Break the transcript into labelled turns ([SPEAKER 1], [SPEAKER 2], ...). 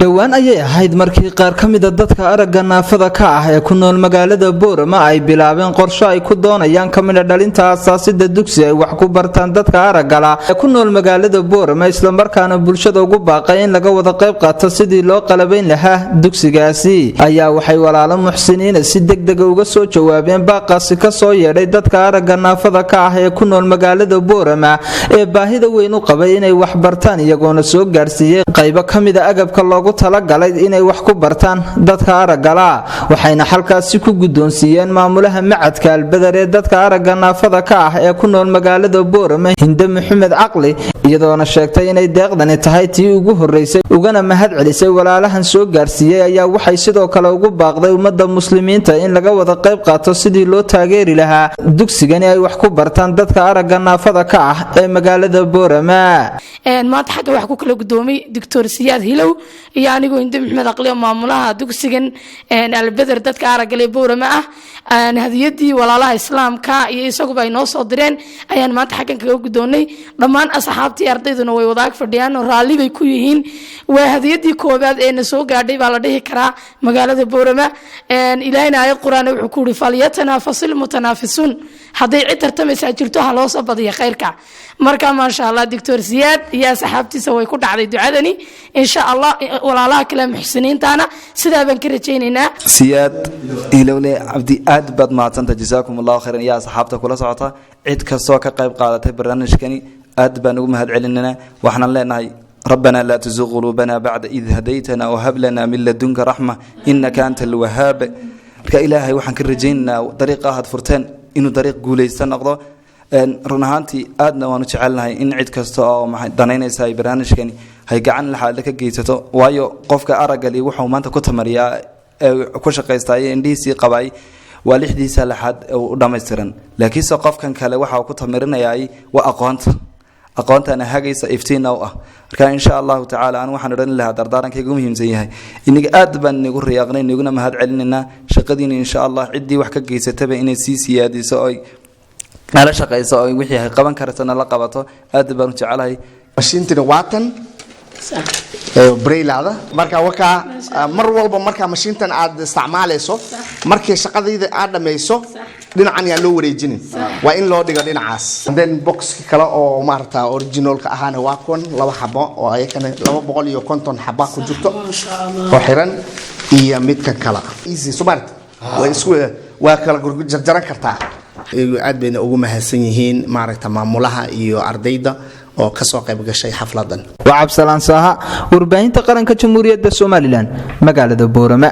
[SPEAKER 1] Dhowaan ayay ahayd markii qaar ka mida dadka aragga naafada ka ah ee ku nool magaalada Boorama ay bilaabeen qorsho ay ku doonayaan ka midha dhalinta asaasida dugsi ay wax ku bartaan dadka araggala ee ku nool magaalada Boorama, islamarkaana bulshada ugu baaqay in laga wada qayb qaato sidii loo qalabayn lahaa dugsigaasi. Ayaa waxay walaalo muxsiniina si degdega uga soo jawaabeen baaqaasi kasoo yeedhay dadka aragga naafada ka ah ee ku nool magaalada Boorama ee baahida weyn u qabay inay wax bartaan, iyagoona soo gaarsiiyey qaybo ka mida agabka loogu talagalay inay wax ku bartaan dadka araggala. Waxayna xalkaasi ku guddoonsiiyeen maamulaha macadka Albadar ee dadka aragga naafada ka ah ee ku nool magaalada Boorama, Hinde Maxamed Caqli, iyadoona sheegtay inay deeqdani tahay tii ugu horreysay, ugana mahad celisay walaalahan soo gaarsiiyey. Ayaa waxay sidoo kale ugu baaqday ummadda muslimiinta in laga wada qayb qaato sidii loo taageeri lahaa dugsigani ay wax ku bartaan dadka aragga naafada ka ah ee magaalada Boorama.
[SPEAKER 2] Maanta xagga waxaa ku kala gudoomay Doctor Siyaad Hilow iyo anigoo Hinde Maxamed Aqli oo maamulaha dugsigan Albeder dadka araggale Boorama ah. Hadiyadii walaalaha islaamka iyo isaguba ay noo soo direen ayaan maanta xaggan kaga gudoonnay. Dhammaan asxaabtii ardayduna way wadaag fadhiyaan oo raalli bay ku yihiin. Waa hadiyadii koobaad ee na soo gaadhay baa la dhihi karaa magaalada Boorama. Ilaahayna aayad Qur-aan wuxuu ku yiri: فليتنافس المتنافسون. Hadday cid tartamaysaa jirto, ha loo soo badiya khayrka. Marka, maasha Allah, Doctor Siyaad iyo asxaabtiisa way ku dhacday ducadani. Insha Allah, walaalaha kale muxsiniintana sidaa baan ka rajaynaynaa.
[SPEAKER 3] Siyaad Hilowle Cabdi, aad baad mahadsanta, جزاكم الله خيرا. Yaa asxaabta kula socota, cid kastoo ka qayb qaadatay barnaamijkani aad baan ugu mahad celinaynaa. Waxaan leenahay: ربنا لا تزغ قلوبنا بعد إذ هديتنا وهب لنا من لدنك رحمة إنك أنت الوهاب. Marka Ilaahay waxaan ka rajaynaynaa dariiqa aad furteen inuu dariiq guulaysta noqdo. Run ahaantii aadna waanu jecelnahay in cid kasta oo danaynaysa ay barnaamijkani hay gacan laxaadle ka geysato, waayo qofka araggali wuxuu maanta ku tamariyaa ee ku shaqaystay indhihiisii qabay waa lixdiisa laxaad u dhammaystiran, laakiinse qofkan kale waxa uu ku tamarinayaay waa aqoonta. Aqoontaana hagaysa, iftiinna u ah. Marka, insha Allahu tacaala, anu waxaan odhan lahaa, dardaarankayga ugu muhiimsan yahay, inaga aad baan inagu riyaaqnay, inaguna mahad celinaynaa shaqadiina. Insha Allah, ciddii wax ka geysataba inay sii siyaadiso oy nala shaqayso oo wixii ay qaban karto nala qabato, aad baan u jecelahay.
[SPEAKER 4] Mashiintani waatan brailada. Marka wakaa, mar walba markaa mashiintan aad isticmaalayso, markii shaqadayda aad dhamayso, dhinacan yaan loo wareejinin, waa in loo dhigo dhinacaas. Then boxki kale oo maarata originalka ahaana waa kuwan, laba xabo oo ayakana 250 xaba ku jirto oo xiran iyo midka kale. Easy smart waa, isku waa kala jarjaran kartaa. Aad bayna ugu mahadsan yihiin maaragta maamulaha iyo ardayda oo kasoo qayb gashay xafladan.
[SPEAKER 1] Waa Cabsalaan Saaha, warbaahinta qaranka Jamhuuriyadda Somaliland, magaalada Boorama.